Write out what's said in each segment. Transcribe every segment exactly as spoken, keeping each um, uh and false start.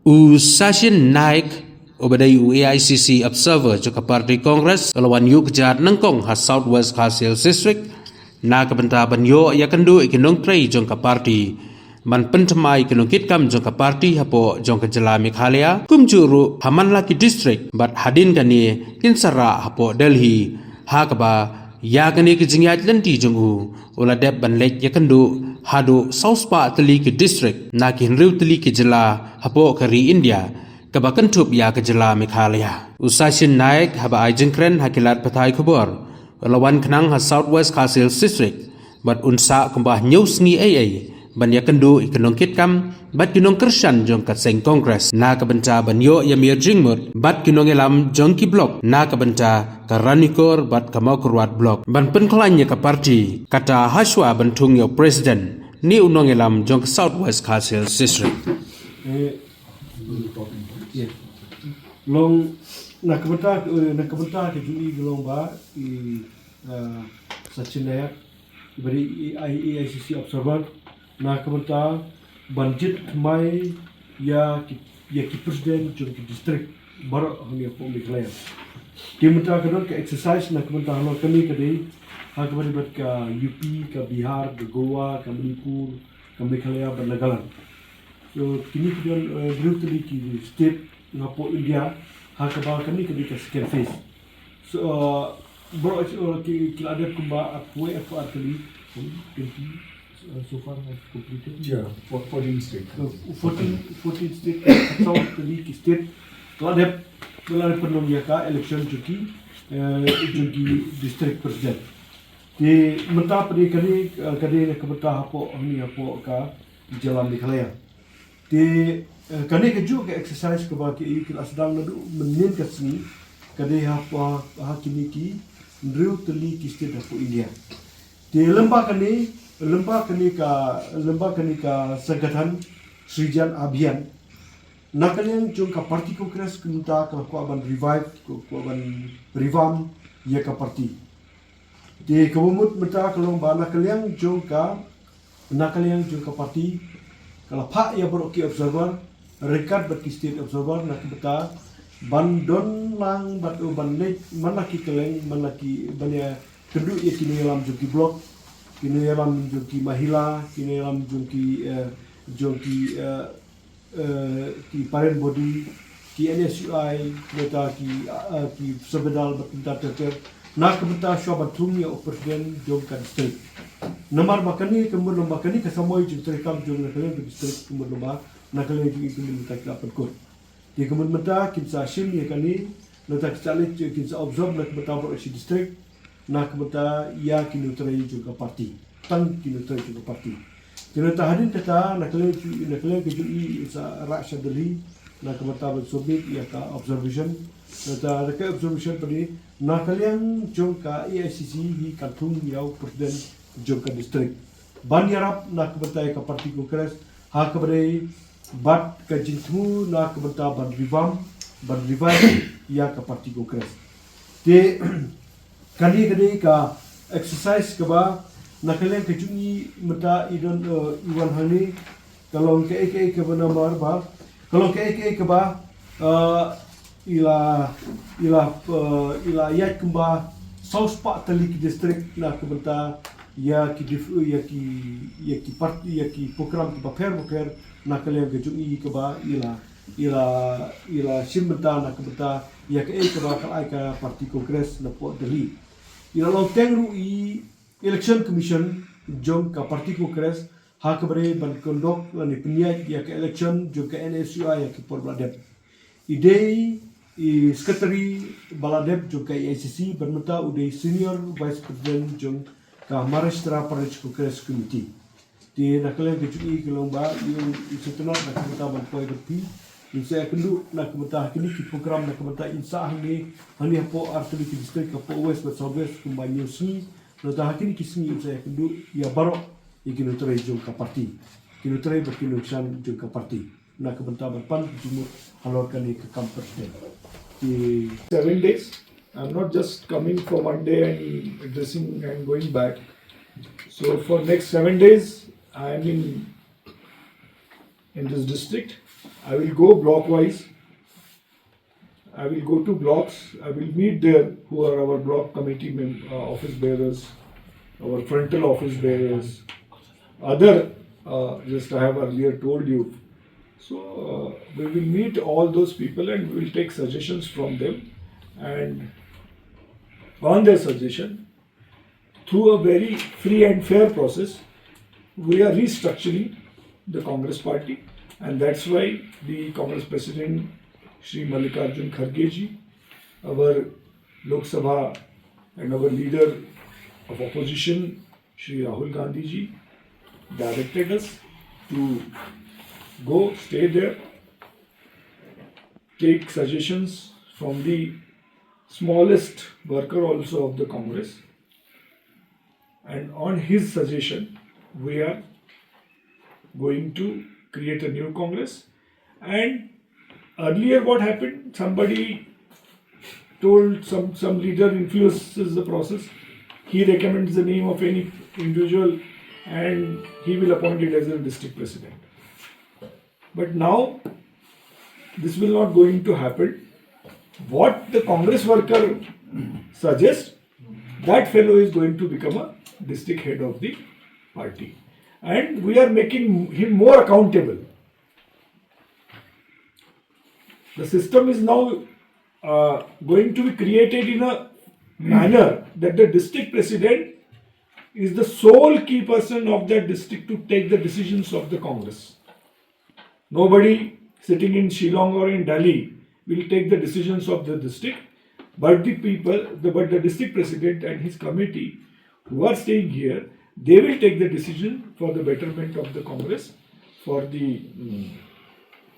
U Sachin Naik, uba dei u A I C C observer jong ka party Congress, u la wan ïuh kjat nyngkong ha South West Khasi Hills District na ka bynta ban ïoh ïa kynduh ïa ki nongtrei jong ka party ban pynthymmai ïa ki nongkitkam jong ka party hapoh jong ka jylla Meghalaya, kumjuh ruh ha man la ki district bad hadien kane kin sa rah hapoh Delhi. Ha kaba ïa kane ka jingïaid lynti jong u, u la dep ban leit ïakynduh haduh saw spah tylli ki district na ki hynriew tylli ki jylla hapoh ka ri India, kaba kynthup ïa ka jylla Meghalaya. U Sachin Naik, haba ai jingkren ha ki lad pathai khubor, u la wan khnang ha South West Khasi Hills District bad un sah kumba hynñiew sngi ei ei ban ïakynduh ïa ki nongkitkam bad ki nongkyrshan jong ka seng Congress na ka bynta ban ïoh ïa mir jingmut bad ki nongïalam jong ki block na ka bynta ka Ranikor bad ka Mawkyrwat block ban pynkhlaiñ ïa ka party, kata hashwa ban thung ïa u president ne u nongïalam jong ka South West Khasi Hills District. Eh, yeah. Long na ka bynta, eh, na ka bynta ka jong i ka long ba i, eh, Sachin Naik, i ba dei i A I, A I C C observer, na ka bynta ban jied thymmai ïa ki, ïa ki president jong ki district baroh hangne hapoh Meghalaya. Te mynta ka don ka exercise na ka bynta halor kane ka dei ha kaba dei bad ka U P, ka Bihar, ka Goa, ka Manipur, ka Meghalaya bad Nagaland. So kine ki don, eh, hynriew tylli ki state hapoh India ha kaba kane ka dei ka second phase. So, uh, baroh, uh, ki, ki la dep kumba arphew, arphew ar tylli, um, twenty, uh, so far have completed. Yeah, for fourteen state. Uh, fourteen, fourteen state, arphew ar tylli ki state, ki la dep, ki la dep pynlong ïa ka election jong ki, uh, jong ki district president. Te mynta pat kane, uh, kane ka mynta hapoh, hangne hapoh ka jylla Meghalaya. Te, eh, kane kajuh ka exercise kaba ki, ki la sdang naduh mynnin ka sngi, ka dei ha, ha, ha kine ki hynriew tylli ki state hapoh India. Te lyngba kane, lyngba kane ka, lyngba kane ka Sangathan Srijan Abhiyan, na ka liang jong ka party Congress ka mynta ka la kwah ban revive, ka kwah ban revamp ïa ka party. Te kaba mut mynta ka long ba na ka liang jong ka, na ka liang jong ka party, ka la phah ïa baroh ki observer, ryngkat bad ki state observer, na ka bynta ban don lang bad, oh, ban leit man la ki kylleng, man la ki, ban ïakynduh ïa ki nongïalam jong ki block, ki nongïalam jong ki mahila, ki nongïalam jong ki, eh, jong ki, eh, eh, ki parent body, ki N S U I, mynta ki, eh, ki Sabedal bad mynta ter ter. Na ka bynta shuwa ban thung ïa u president jong ka district. Namar ba kane ka mut long ba kane ka samoi jingtrei kam jong na ka liang ka district ka mut long ba na ka liang jong i ka mut mynta ki la pynkut. Te ka mut mynta kin sa shim ïa kane, mynta kin sa leit kin sa observe na ka bynta baroh shi district. Na ka bynta ïa ki nongtrei jong ka party. Tang ki nongtrei jong ka party. Te nangta hadien kata, na ka liang, na ka liang ka jong i sa rah sha Delhi, na ka bynta ban submit ïa ka observation. Nangta da ka observation pat na ka liang jong ka A I C C hi kan thung ïa u president jong ka district. Ban ïarap na ka bynta ïa ka party Congress, ha kaba dei bad ka jingthmu na ka bynta ban revamp, ban revive ïa ka party Congress. Te kane ka dei ka exercise kaba na ka liang ka jong i mynta i don, eh, i wan hangne, ka long kaei kaei kaba namar ba, ka long kaei kaei kaba, eh, i la, i la, eh, i la ïaid kumba saw spah tylli ki district na ka bynta ïa ki dif-, ïa ki, ïa ki part-, ïa ki program kiba pher bapher na ka liang ka jong i kaba i la, i la, i la shim bynta na ka bynta ïa kaei kaba ka la ai ka party Congress napoh Delhi. I la long teng ruh i Election Commission jong ka party Congress ha kaba dei ban conduct lane pynïaid ïa ka election jong ka N S U I ha ki por ba la dep. I dei i secretary ba la dep jong ka A I C C bad mynta u dei senior vice president jong ka Maharashtra Pradesh Congress Committee. Te na ka liang ka jong i ka long ba i ong i sngewtynnat na ka bynta ban poi bad phi. In sa ïakynduh na ka bynta ha kine ki program na ka bynta in sah hangne, hangne hapoh artylli ki district hapoh West bad South West kumba hynñiew sngi. Nangta ha kine ki sngi in sa ïakynduh ïa baroh ïa ki nongtrei jong ka party, ki nongtrei bad ki nongkyrshan jong ka party na ka bynta ban pan ka jingmut halor kane ka kam president. Ki seven days. I'm not just coming for one day and addressing and going back. So for next seven days, I am in, in this district. I will go block wise. I will go to blocks. I will meet there who are our block committee mem- uh, office bearers, our frontal office bearers, other, uh, just I have earlier told you. So uh, we will meet all those people and we will take suggestions from them. And on their suggestion, through a very free and fair process, we are restructuring the Congress party, and that's why the Congress president, Shri Mallikarjun Kharge ji, our Lok Sabha and our leader of opposition, Shri Rahul Gandhi ji, directed us to go, stay there, take suggestions from the smallest worker also of the Congress. And on his suggestion, we are going to create a new Congress. And earlier, what happened? Somebody told some, some leader influences the process. He recommends the name of any individual and he will appoint it as a district president. But now, this will not going to happen. What the Congress worker suggests, that fellow is going to become a district head of the party. And we are making him more accountable. The system is now uh, going to be created in a manner that the district president is the sole key person of that district to take the decisions of the Congress. Nobody sitting in Shillong or in Delhi will take the decisions of the district, but the people, the, but the district president and his committee who are staying here, they will take the decision for the betterment of the Congress, for the mm,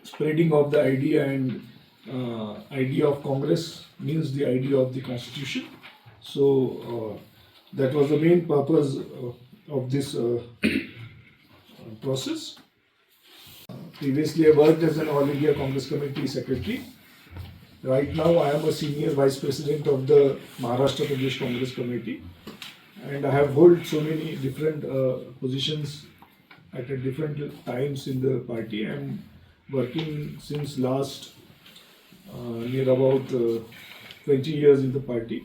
spreading of the idea and uh, idea of Congress means the idea of the constitution. So uh, that was the main purpose uh, of this uh, process. Previously, I worked as an All India Congress Committee secretary. Right now, I am a senior vice president of the Maharashtra Pradesh Congress Committee, and I have held so many different uh, positions at a different times in the party. I am working since last uh, near about uh, twenty years in the party,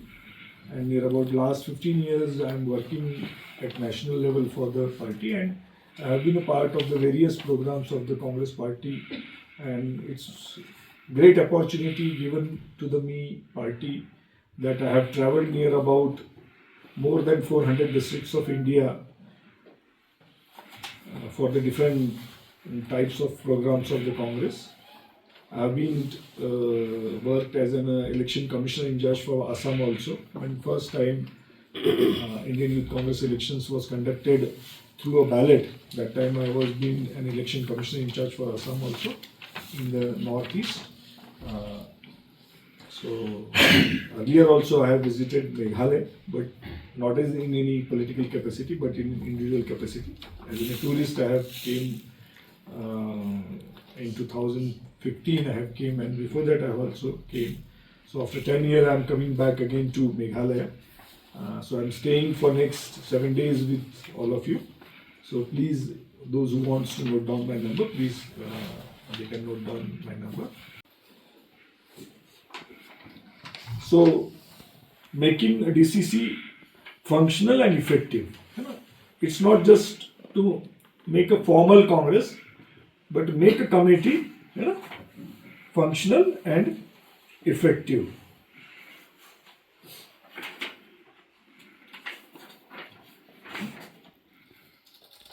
and near about last fifteen years I am working at national level for the party, and I have been a part of the various programs of the Congress party, and it's great opportunity given to the me party that I have traveled near about more than four hundred districts of India uh, for the different types of programs of the Congress. I've been uh, worked as an uh, election commissioner in charge for Assam also. When first time uh, Indian Youth Congress elections was conducted through a ballot, that time I was being an election commissioner in charge for Assam also in the northeast. Uh, so earlier also I have visited Meghalaya, but not as in any political capacity, but in individual capacity. As in a tourist, I have came uh, in two thousand fifteen. I have came, and before that I have also came. So after ten years, I am coming back again to Meghalaya. Uh, so I am staying for next seven days with all of you. So please, those who wants to note down my number, please uh, they can note down my number. So, making a D C C functional and effective. It's not just to make a formal Congress, but to make a committee, you know, functional and effective.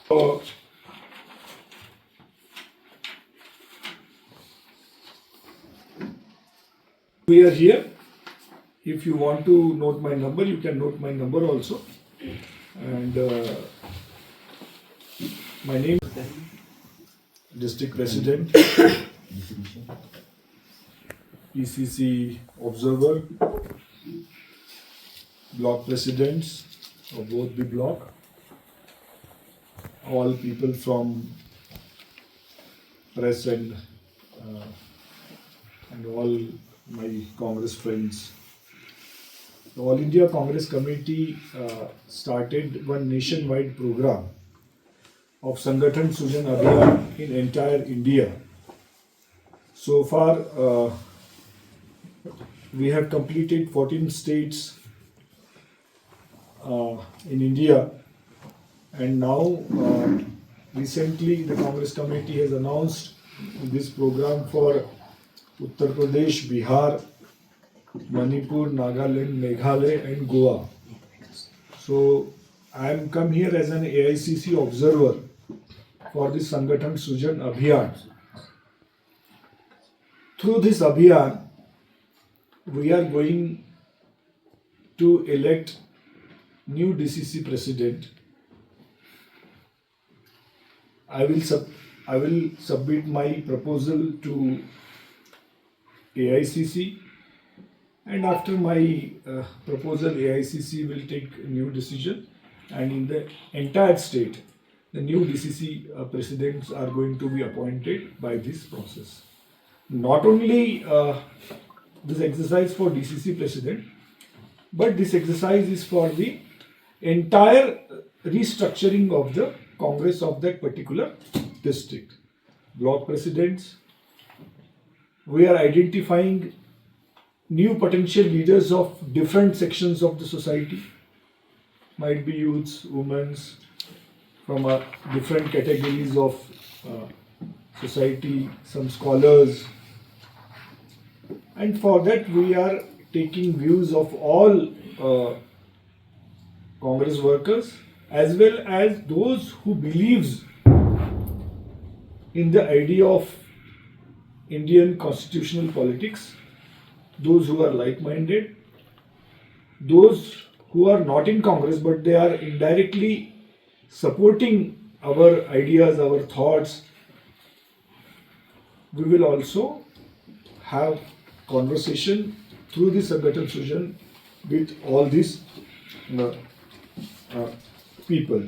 So, we are here. If you want to note my number, you can note my number also. And uh, my name, District President, P C C Observer, Block Presidents of both the block, all people from press and uh, and all my Congress friends. The All India Congress Committee uh, started one nationwide program of Sangathan Sujan Abhiyan in entire India. So far, uh, we have completed fourteen states uh, in India, and now uh, recently the Congress committee has announced this program for Uttar Pradesh, Bihar, Manipur, Nagaland, Meghalaya, and Goa. So I am come here as an A I C C observer for the Sangathan Sujan Abhiyan. Through this Abhiyan, we are going to elect new D C C president. I will sub I will submit my proposal to A I C C, and after my uh, proposal, A I C C will take a new decision, and in the entire state, the new D C C uh, presidents are going to be appointed by this process. Not only uh, this exercise for D C C president, but this exercise is for the entire restructuring of the Congress of that particular district. Block presidents, we are identifying new potential leaders of different sections of the society, might be youths, women's, from uh, different categories of uh, society, some scholars. And for that, we are taking views of all uh, Congress workers, as well as those who believes in the idea of Indian constitutional politics, those who are like-minded, those who are not in Congress but they are indirectly supporting our ideas, our thoughts. We will also have conversation through this Sangathan Sujan with all these uh, uh, people.